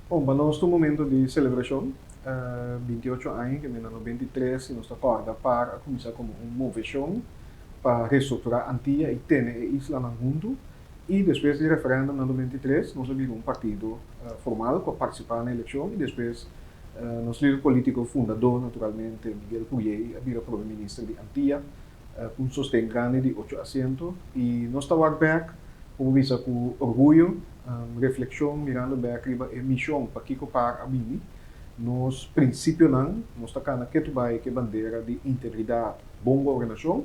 Bon, pa nos un momento di selebrashon, 28 aña, ku na 93 nos ta kòrda PAR a kuminsá komo un moveshon pa restrukturá Antia i tene e islanan huntu. I despues di referèndum na 93, nos a bira un partido formal ku a partisipá na elekshon i despues nos lider polítiko fundadó, naturalmente, Miguel Pourier, a bira promé minister di Antia, ku un sosten grandi di 8 asiento. I nos ta bèk, komo bisa, ku orguyo, reflekshon, mirando bèk riba e mishon pa kiko PAR a bini. Nos prinsipionan, nos ta kana ketu bai ku bandera di integridat, bon gobernashon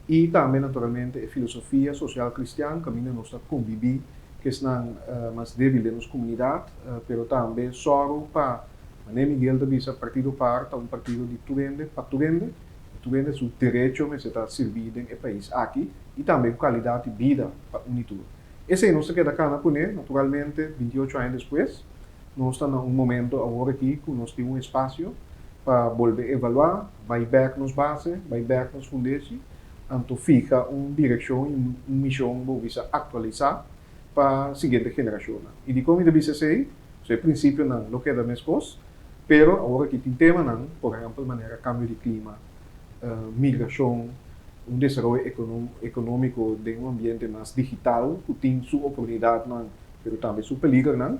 i tambe, naturalmente, e filosofia sosial kristian, kaminda nos ta konbibí ku esnan mas débil den nos komunidat, pero tambe sòru pa, manera Miguel ta bisa, Partido PAR ta un partido di tur hende, pa tur hende, tur hende su derecho mester ta sirbi den e pais aki i tambe kalidat di bida pa un tur. Esei nos ta keda kana kuné, naturalmente, 28 aña despues, nos ta na un momento awor aki ku nos tin un espasio pa bolbe evaluá, bai bèk nos base, bai bèk nos fundeshi, anto fiha un direkshon i un mishon, bo bisa, aktualisá pa siguiente generashon. I di kon bisa esei, e prinsipionan lo keda meskos, pero awor aki tin temanan, por ehèmpel, manera kambio di klima, migrashon, un desaroyo ekonómiko den un ambiente mas digital, ku tin su oportunidatnan, pero tambe su peligernan.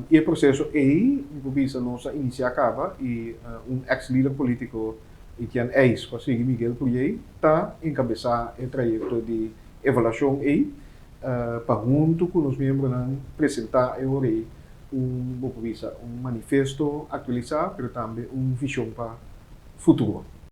I e proseso ei, mi bisa, nos a inisiá kaba i un ex-lider polítiko, Etienne Eis, ku sigui Miguel Pourier, ta enkabesá e trayekto di evaluashon ei, pa huntu ku nos miembronan presentá e un, bisa, un manifesto aktualisá, pero tambe un vishon pa futuro.